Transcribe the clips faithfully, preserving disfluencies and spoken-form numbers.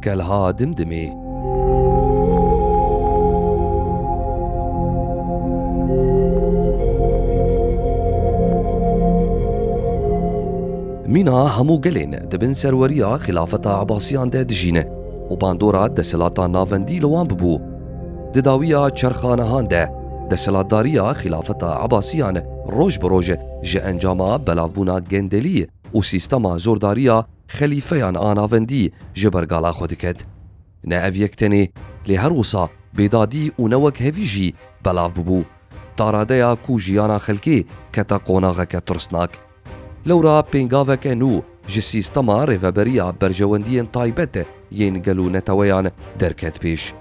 Kelha Dimdimê. Mîna hemû gelên di bin serweriya Xilafeta Ebasiyan de dijîn û bandora desthilata navendî li wan bibû. Di dawiya çerxa nihan de, desthilatdariya Xilafeta Ebasiyan roj bi roj ji encama belavbûna gendelî û sîstema zordariya xelîfeyan a navendî ji bergala xwe diket. Ne ev yek tenê, lê her wisa bêdadî û ne wek hevî jî belav bibû. Ta radeya ku jiyana xelkê kete qonaxeke tirsnak. Lewra pêngaveke nû ji sîstema rêveberiya berjewendiyên taybet yên gel û neteweyan derket pêş.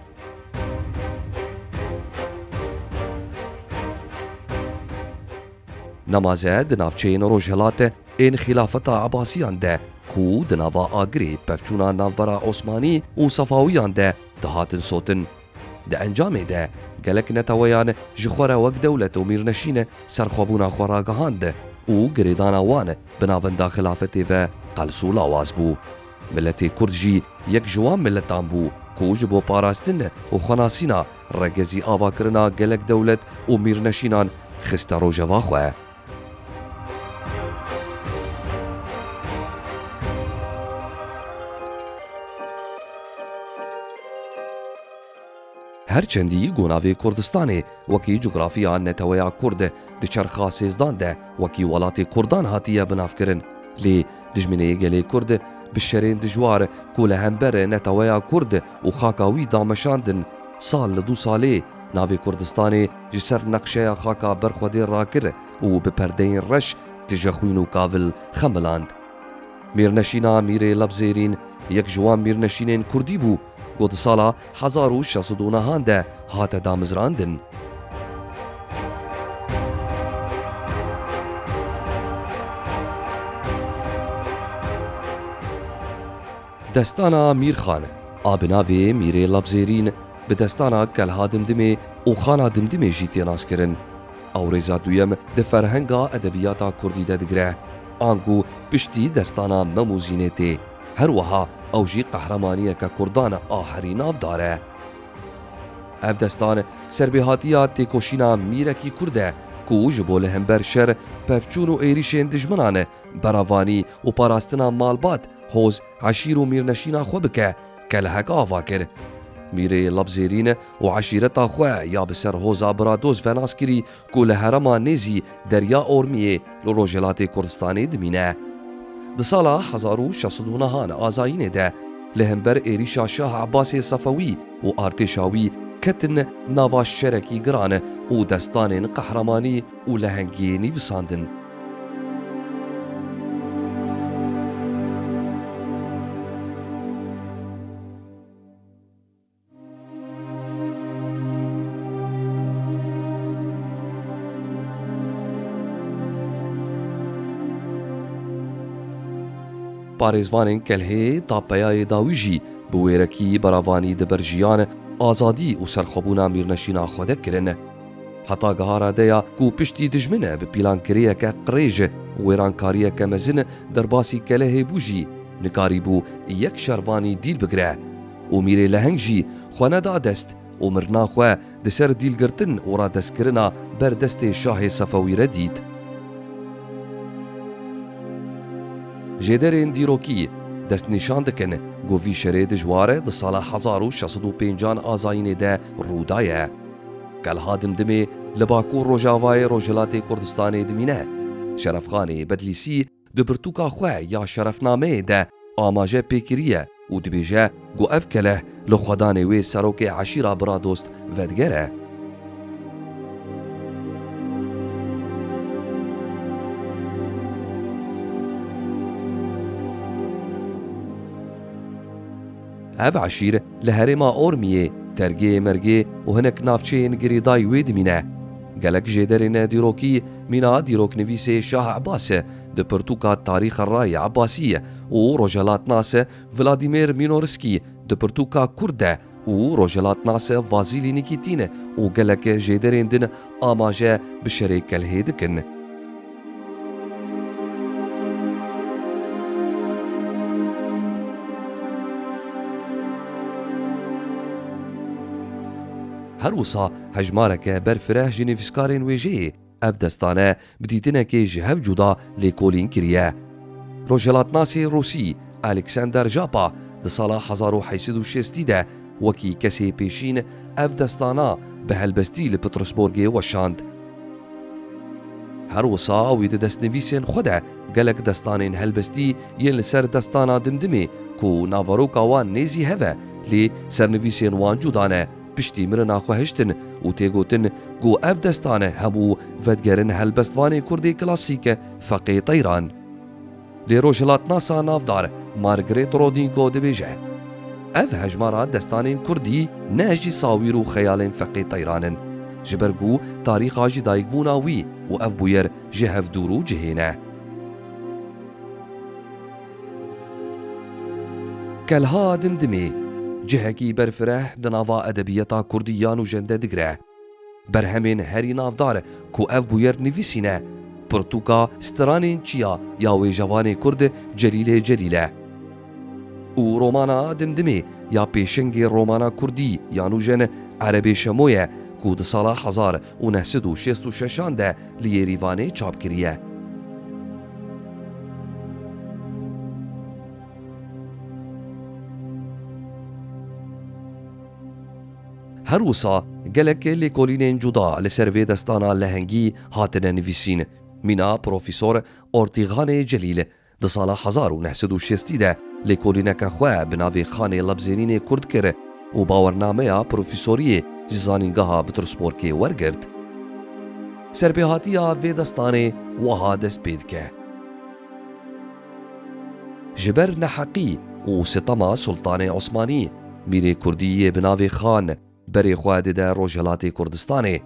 Nemaze di navçeyên rojhilat ên Xilafeta Ebasiyan de ku di nava agirê pevçûna navbera Osmanî û Sefawiyan de dihatin sotin. Di encamê de gelek neteweyan ji xwe re wek dewlet û mîrneşîn serxwebûna xwe ragihand û girêdana wan bi navenda xilafetê ve qels û lawaz bû. Miletê Kurd jî yek ji wan miletan bû ku ji bo parastin û xwenasîna regezî avakirina gelek dewlet û mîrneşînan xiste rojeva xwe. Her çendî ku navê Kurdistanê wekî cografiya neteweya Kurd di çerxa sêzdan de wekî welatê Kurdan hatiye binavkirin, lê dijminê gelê Kurd bi şerên dijwar ku li hember neteweya Kurd û xaka wî dameşandin, sal li dû salê navê Kurdistanê ji ser nexşeya xaka berxwedê rakir û bi perdeyên reş tije xwîn û kavil xemiland. Mîrneşîna Mîrê Lebzêrîn yek ji wan mîrneşînên Kurdî bû ku di sala hezar û şeş sed û nehan de hate damizrandin. Destana Mîrxan a bi navê Mîrê Lebzêrîn bi destana Kelha Dimdimê û Xana Dimdimê jî tê naskirin. Ew rêza duyem di ferhenga edebiyata kurdî de digire. Anku piştî destana Mem û Zînê tê. Her wiha ew jî qehremaniyeke kurdan a herî navdar e. Ev destan serbêhatiya têkoşîna mîrekî kurd e ku ji bo li hember şer, pevçûn û êrîşên dijminan beravanî û parastina malbat, hoz, eşîr û mîrneşîna xwe bike, kelehek ava kir. Mîrê Lebzêrîn û eşîreta xwe ya bi ser hoza Biradoz ve nas kirî ku li herêma nêzî Derya Ormiyê li Rojhilatê Kurdistanê dimîne. Di sala hezar û şeş sed û nehan a zayînê de li hember êrîşa Şah Ebbasê Sefewî û artêşa wî ketin nava şerekî giran û destanên qehremanî û lehengê nivîsandin. Parêzvanên Kelhê ta peyayê dawî jî bi wêrekî beravanî di ber jiyan, azadî û serxwebûna mîrneşîna xwe de kirin. Heta giha radeya ku piştî dijmin bi pîlankiriyeke qirêj û wêrankariyeke mezin derbasî Kelehê bû jî, nikarîbû yek şervanî dîl bigire û Mîrê Leheng jî xwe neda dest û mirina xwe di ser dîlgirtin û radestkirina ber destê Şahê Sefewî re dît. Jêderên dîrokî destnîşan dikin ku vî şerê dijwar di sala hezar û şeş sed û pêncan a zayînê de rû daye. Kelha Dimdimê li Bakur Rojavayê Rojhilatê Kurdistanê dimîne. Şerefxanê Bedlîsî di pirtûka xwe ya Şerefnameyê de amaje pê kiriye û dibêje ku ev keleh li xwedanê wê serokê eşîra Biradost vedigere. Ev eşîr li herêma Ormiyê, Tergê Mergê û hinek navçeyên girêdayî wê dimîne. Gelek jêderên dîrokî mîna dîroknivîsê Şah Ebbas di pirtûka Tarîxa Rayê Ebbasî û rojhilatnas Vladimir Minorskî di pirtûka Kurd de û rojhilatnas Vazîlî Nîkîtîn û gelek jêderên din amaje bi şerê Kelhê dikin. Her wisa hejmareke berfireh ji nivîskarên wêjeyê ev destane bi dîtinekê ji hev cuda lêkolîn kiriye. Rojhilatnasê Rûsî Alexander Japa di sala hezar û heyt sed û şêstî de wekî kesê pêşîn ev destana bi helbestî li Petersburgê weşand. Her wisa wî di destnivîsên xwe de gelek destanên helbestî yên li ser destana Dimdimê ku naveroka wan nêzî hev e, lê sernivîsên wan cuda ne, piştî mirina xwe hiştin û tê gotin ku ev destane hemû vedigerin helbestvanê kurdê klasîk Feqê Teyran. Lê rojhilatnasa navdar Margaret Rodinko dibêje, ev hejmara destanên kurdî ne ji sawîr û xeyalên Feqê Teyran in, ji ber ku tarîxa ji dayikbûna wî û ev bûyer ji hev dûr û cihê ne. Kelha Dimdimê cihekî berfireh di nava edebiyeta kurdî ya nûjen de digire. Berhemên herî navdar ku ev bûyer nivîsîne, pirtûka Stranên Çiya ya wêjevanê kurd Celîlê Celîl e. Û romana Dimdimê ya pêşengê romana kurdî ya nûjen Erebê Şemo ye ku di sala hezar û neh sed û şêst û şeşan de li Yêrîvanê çap kiriye. Her wisa gelek lêkolînên cuda li ser vê destana lehengî hatine nivîsîn. Mîna Profesor Ortîxanê Celîl di sala hezar û neh sed û şêstî de lêkolîneke xwe bi navê Xanê Lebzênînê Kurd kir û bawernameya profesoriyê ji Zanîngeha Petersburgê wergirt. Serbêhatiya vê destanê wiha dest pê dike. Ji ber neheqî û sitema Sultanê Osmanî, mîrê kurdî yê bi navê Xan berê xwe dide Rojhilatê Kurdistanê.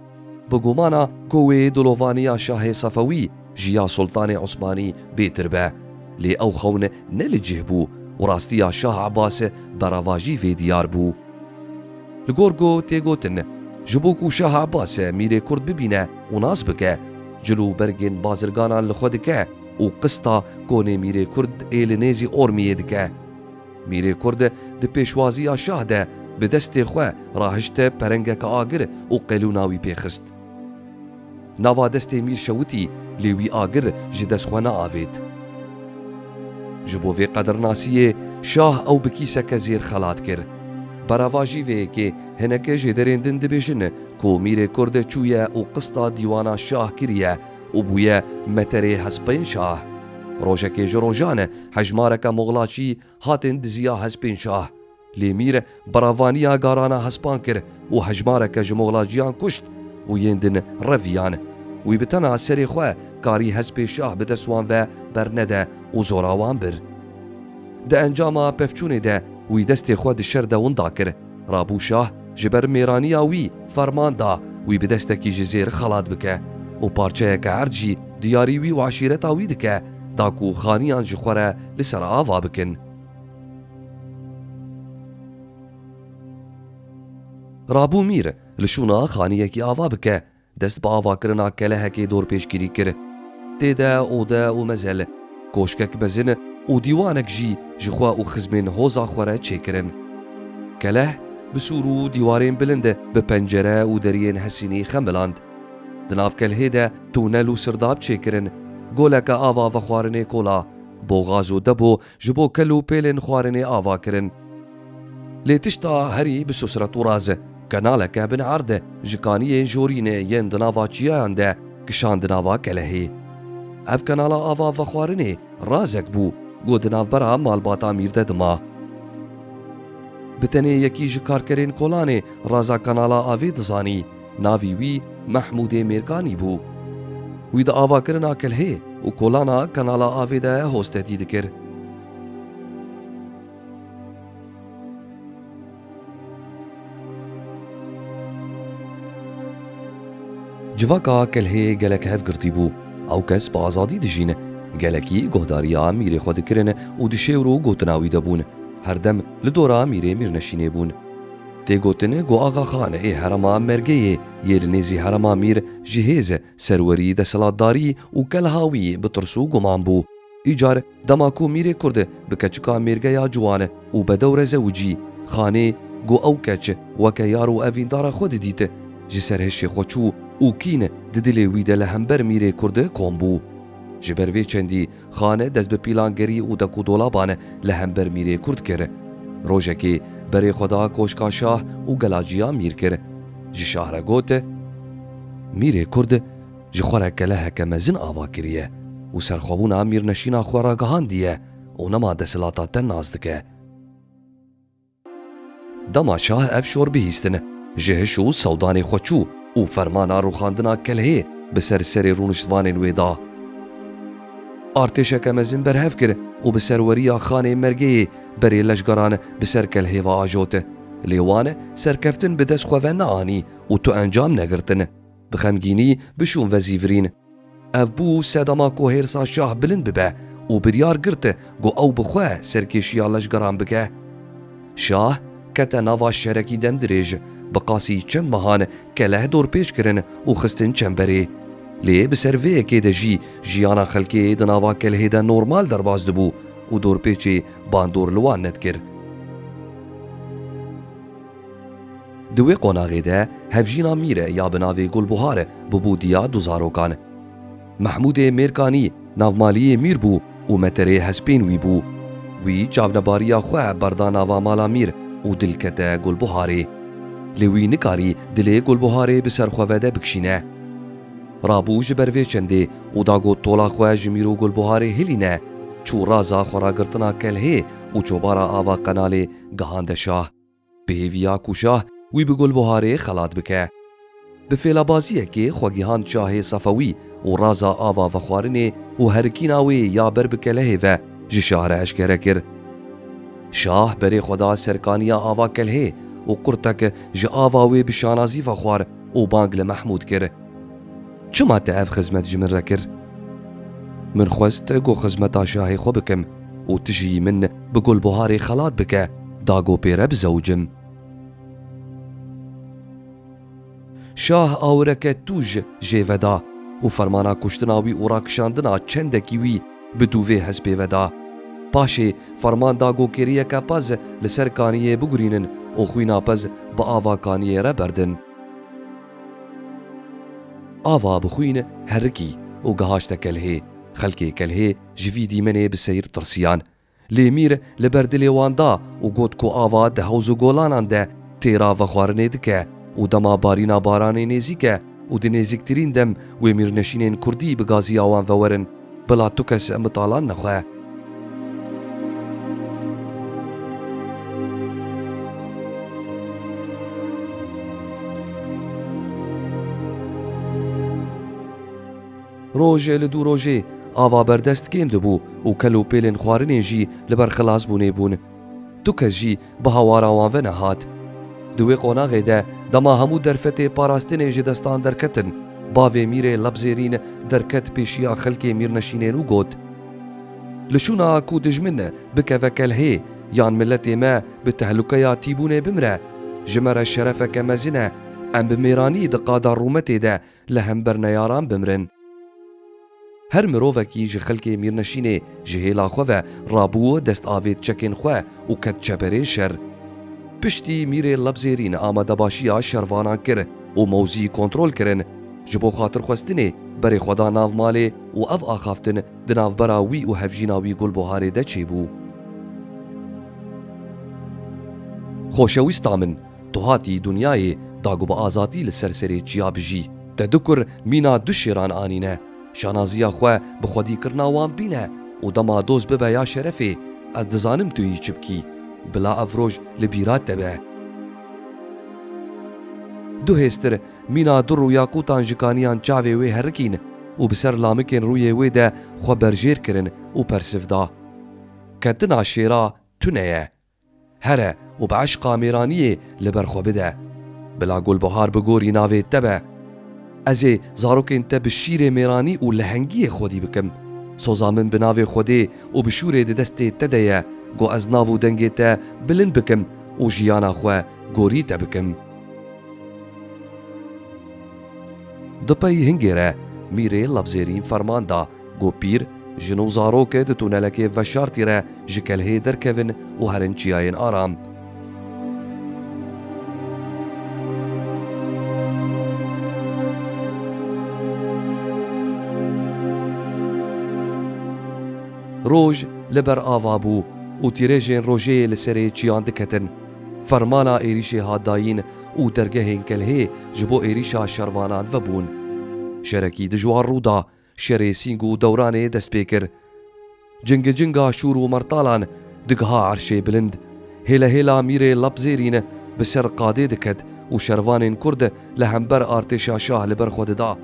Bi gumana ku wê dilovaniya Şahê Sefewî ji ya Sultanê Osmanî bêtir be. Lê ew xewn ne li cih bû û rastiya Şah Ebbas berevajî vê diyar bû. Li gor ku tê gotin, ji bo ku Şah Ebbas mîrê kurd bibîne û nas bike, cil û bergên bazirganan li xwe dike û qista konê mîrê kurd ê li nêzî Ormiyê dike. Mîrê Kurd di pêşwaziya şah de bi destê xwe rahişte perengeke agir û qelûna wî pê xist. Nava destê mîr şewitî, lê wî agir ji dest xwe neavêt. Ji bo vê qedirnasiyê şah ew bi kîseke zêr xelat kir. Berevajî vê yekê hinek jêderên din dibêjin ku mîrê Kurd çûye û qista dîwana şah kiriye û bûye meterê hespên şah. Rojekê ji rojan hejmareke moxlaçî hatin diziya hespên şah. Lê mîr beravaniya garana hespan kir û hejmareke ji moxlaciyan kuşt û yên din reviyan. Wî bi tena serê xwe karî hespê şah bi dest wan ve bernede û zora wan bir. Di encama pevçûnê de wî destê xwe di şer de winda kir. Rabû şah ji ber mêraniya wî ferman da wî bi destekî ji zêr xelat bike û parçeyeke erd jî diyarî wî û eşîreta wî dike da ku xaniyan ji xwe re li ser ava bikin. Rabû mîr li şûna xaniyekî ava bike, dest bi avakirina kelehekê dorpêçkirî kir. Tê de ode û mezel, koşkek mezin û dîwanek jî ji xwe û xizmên hoza xwe re çêkirin. Keleh bi sûr û dîwarên bilind, bi pencere û deriyên hesînî xemiland. Di nav kelhê de tunel û sirdab çêkirin, goleke ava vexwarinê kola, boxaz û debo ji bo kel û pêlên xwarinê ava kirin. Lê tişta herî bi susret û raz, kenaleke bin erd ji kaniyên jorîn yên di nava çiyayan de kişand nava kelehê. Ev kenala ava vexwarinê razek bû ku di navbera malbata mîr de dima. Bi tenê yekî ji karkerên kolanê raza kanala avê dizanî. Navî wî Mehmûdê Mêrkanî bû. Wî di avakirina kelhê û kolana kanala avê de hostetî dikir. Civaka kelhê gelek hev girtî bû. Ew kes bi azadî dijîn. Gelekî guhdariya mîrê xwe dikirin û di şêwr û gotina wî de bûn. Herdem li dora mîrê mîrneşînê bûn. Tê gotin ku Axa Xan ê herema Mergeyê yê li nêzî herema mîr ji hêz, serwerî, desthilatdarî û kelha wî bi tirs û guman bû. Îcar dema ku mîrê kurd bi keçika mêrgeya ciwan û bedewre zewicî, Xanê Go ew keç weke yar û evîndara xwe didît, ji ser hişê xwe çû û kîn di dilê wî de li hember mîrê Kurd kom bû. Ji ber vê çendî Xane dest bi pîlangerî û dekodolaban li hember mîrê Kurd kir. Rojekê berê xwe da koşka şah û gelaciya mîr kir. Ji şah re got, Mîrê Kurd ji xwe re keleheke mezin ava kiriye û serxwebûna mîrneşîna xwe ragihandiye û nema desthilata te nas dike. Dema şah ev şor bihîstin, ji hiş û sewdanê xwe çû û fermana rûxandina kelhê bi ser serê rûniştvanên wê da. Artêşeke mezin berhev kir û bi serweriya Xanê Mergeyê berê leşgeran bi ser kelhê ve ajot. Lê wan serkeftin bi dest xwe ve neanî û tu encam negirtin. Bi xemgînî bi şûn ve zîvirîn. Ev bû sedema ku hêrsa şah bilind bibe û biryar girt ku ew bi xwe serkêşiya leşgeran bike. Şah kete nava şerekî demdirêj, bi qasî çend mehan keleh dorpêç kirin û xistin çemberê. Lê bi ser vê yekê de jî jiyana xelkê di nava kelhê de normal derbas dibû û dorpêçê bandor li wan nedikir. Di wê qonaxê de hevjîna mîr ya bi navê Gulbuhar bibû diya du zarokan. Mehmûdê Mêrkanî navmaliyê mîr bû û meterê hespên wî bû. Wî çavnebariya xwe berda nava mala mîr û dil kete Gulbuharê. Lê wî nikarî dilê Gulbuharê bi ser xwe ve de bikişîne. Rabû ji ber vê çendê û da got tola xwe ji mîr û Gulbuharê hilîne, çû raza xweragirtina kelhê û çobara ava qenalê gihande şah. Bi hêviya ku şah wî bi Gulbuharê xelat bike. Bi fêlabaziyekê xwe gihand şahê Sefewî û raza ava vexwarinê û herikîna wê ya ber bi kelehê ve ji şah re eşkere kir. Şah berê xwe da serkaniya ava kelhê û qurtek ji ava wê bi şanazî vexwar û bang li Mehmûd kir. Çima te ev xizmet ji min re kir? Min xwest ku xizmeta şahê xwe bikim û tu jî min bi Gulbuharê xelat bike, da ku pê re bizewicim. Şah awireke tûj jê veda û fermana kuştina wî û rakişandina çendekî wî bi dûvê hespê veda. Paşê ferman da ku kêriyeke pez li ser kaniyê bigurînin û xwîna pez bi ava kaniyê re berdin. Ava bi xwîn herikî û gihaşte kelhê. Xelkê kelhê ji vî dîmenê bi seyr tirsiyan. Lê mîr li ber dilê wan da û got ku ava di hewz û golanan de têra vexwarinê dike û dema barîna baranê nêzîk e û di nêzîktirîn dem wê mîrneşînên kurdî bi gaziya wan vewerin, bila tu kes mitalan nexwe. Roj li dû rojê ava berdest kêm dibû û kel û pêlên xwarinê jî li ber xilasbûnê bûn. Tu kes jî bi hawara wan ve nehat. Di wê qonaxê de dema hemû derfetê parastinê ji destan derketin, bavê mîrê Lebzêrîn derket pêşiya xelkê mîrneşînên û got, Li şûna ku dijmin bikeve kelhê yan miletê me bi tehlûkeya tîbûnê bimre, ji me re şerefeke mezin e, em bi mêranî di qada rûmetê de li hember neyaran bimrin. Her mirovekî ji xelkê mîrneşînê ji hêla xwe ve rabû dest avêt çekên xwe û ket çeperên şer. Piştî mîrê Lebzêrîn amadebaşiya şervanan kir û mewzî kontrol kirin, ji bo xatirxwestinê berê xwe da nav malê û ev axaftin di navbera wî û hevjîna wî Gulbuharê de çêbû. Xoşewîsta min, tu hatî dinyayê da ku bi azadî li ser serê çiya bijî. Te du kur mîna du şêran anîne. Şanaziya xwe bi xwedîkirina wan bîne û dema doz bibe ya şerefê, ez dizanim tu yî çi bikî. Bila ev roj li bîra te be. Du hêstir mîna dur û yaqûtan ji kaniyan çavê wê herikîn û bi ser lamikên rûyê wê de xwe berjêr kirin û persiv da, Ketina şêra tune ye. Here û bi eşqa mêraniyê li ber xwe bide. Bila Gulbuhar bi gorî navê te be. Ez ê zarokên te bi şîrê mêranî û lehengiyê xwedî bikim. Soza min bi navê Xwedê û bi şûrê di destê te de ye, ku ez nav û dengê te bilind bikim û jiyana xwe gorî te bikim. Di pey hingê re, mîrê Lebzêrîn ferman da, ku pîr, jin û zarok di tunelekê veşartî re ji kelhê derkevin û herin çiyayên aram. Roj li ber ava bû û tîrêjên rojê li serê çiyan diketin. Fermana êrîşê hat dayîn û dergehên kelhê ji bo êrîşa şervanan vebûn. Şerekî dijwar rû da, şerê Sîng û Dewranê dest pê kir. Cingicinga şûr û mertalan digiha erşê bilind. Hêle hêla mîrê Lapzêrîn bi ser qadê diket û şervanên Kurd li hember artêşa şah li ber xwe dida.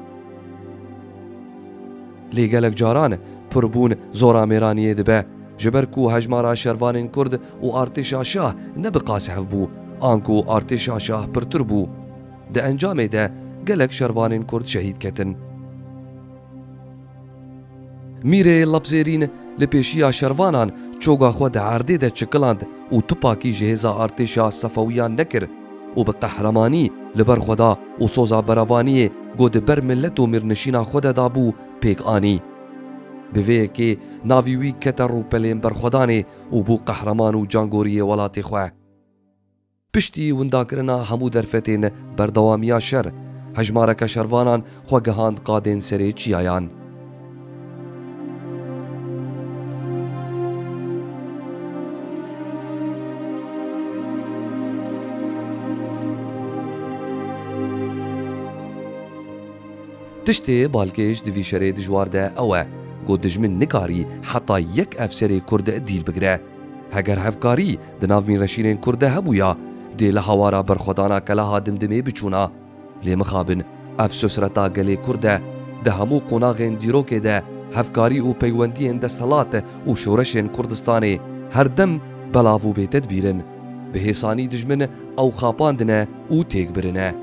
Lê gelek caran pirbûn zora mêraniyê dibe, ji ber ku hejmara şervanên Kurd û artêşa şah ne bi qas hev bû, anku artêşa şah pirtir bû. Di encamê de gelek şervanên Kurd şehîd ketin. Mîrê Lapzêrîn li pêşiya şervanan çoga xwe di erdê de çikiland û tupakî ji hêza artêşa Sefewiyan nekir û bi qehremanî li ber xwe da û soza berevaniyê ku di ber milet û mîrnişîna xwe de dabû pêk anî. Bi vê yekê navî wî kete rûpelên berxwedanê û bû qehreman û cangoriyê welatê xwe. Piştî windakirina hemû derfetên berdewamiya şer, hejmareke şervanan xwe gihand qadên serê çiyayan. Tiştê balkêş di vî şerê dijwar de ew e, ku dijmin nikarî heta yek efserê Kurd dîl bigire. Heger hevkarî di nav mîrneşînên Kurd de hebûya, dê li hawara berxwedana keleha Dimdimê biçûna. Lê mixabin, ev sosreta gelê Kurd e, di hemû qonaxên dîrokê de hevkarî û peywendiyên desthilat û şoreşên Kurdistanê her dem belav û bêtedbîr in. Bi hêsanî dijmin ew xapandine û têk birine.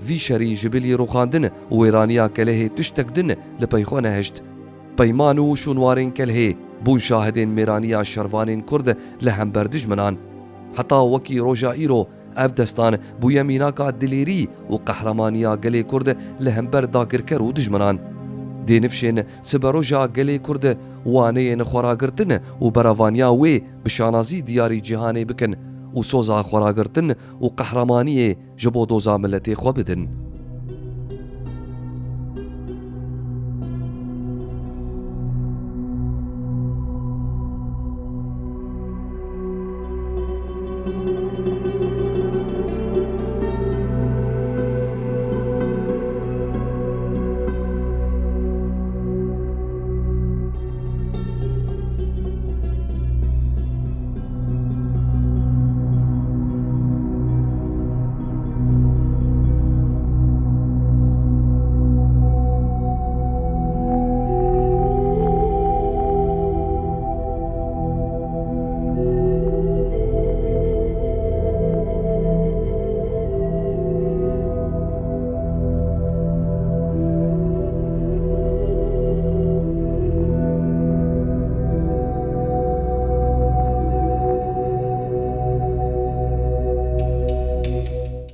Vî şerî ji bilî rûxandin û wêraniya kelehê tiştek din li pey xwe nehişt. Peyman û şûnwarên kelhê bûn şahidên mêraniya şervanên Kurd li hember dijminan. Heta wekî roja îro, ev destan bûye mînaka dilêrî û qehramaniya gelê Kurd li hember dagirker û dijminan. Dê nifşên siberoja gelê Kurd waneyên xweragirtin û berevaniya wê bi şanazî diyarî cîhanê bikin û soza xweragirtin û qehramaniyê ji bo doza miletê xwe bidin.